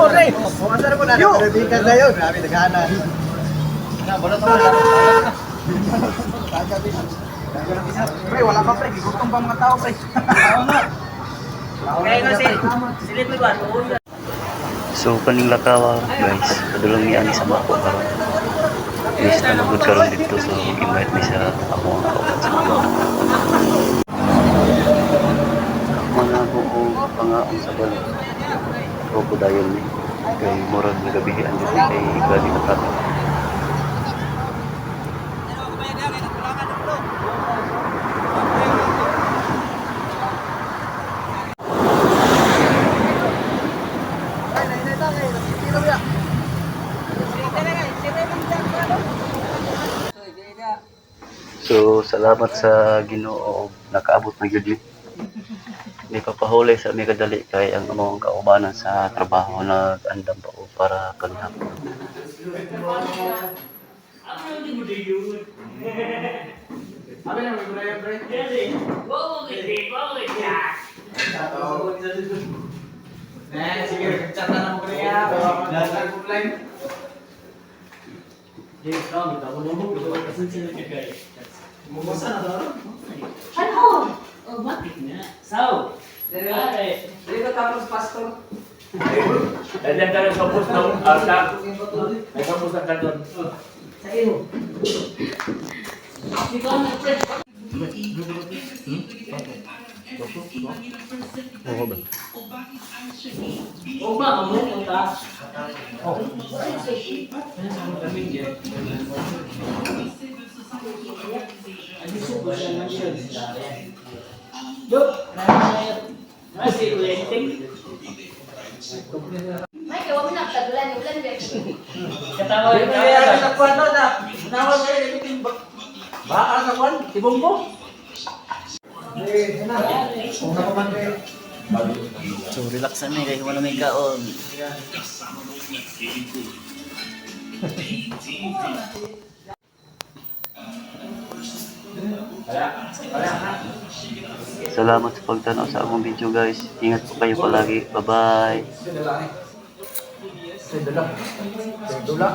Pre. Yo. Kaibigan na yun. Grabe, naghana. Pre, wala pa, pre. Gigutom pa mga tao, pre. Kaya nga silip mo ba? So kaning lakawa, guys, padulong ni ani sa Mako karon. Yes, na magud karon dito, so invite mi sa ako ang kauban sa mga. Manago og pangaon sa balot. Crocodile ni kay murag nagabihian dito kay grabe ka traffic. So salamat sa Ginoo og nakaabot na gyud mi. Di pa pahulay sa mi kadali kay ang among kaubanan sa trabaho nag-andam pa og para panihapon. Eh, sige, chat na mo kaniya. Nag-online. Ano? Oh, bakit nga? So, pare. Dito tapos pastor. Nandiyan ka rin sa bus ng Arta. May sa bus ng kanton. Sa iyo. Ikaw na, pre. O ba, kamu ka? Oh. May kawa mo na tagulan, ulan ba? Katawa Dito kaya sa kwan no na. Nawal kayo dito ba sa kwan? Tibongbo. So relax na mi kay wala may kaon. Salamat sa pagtanaw sa akong video, guys. Ingat po kayo palagi. Bye-bye. Sendala. Sendala.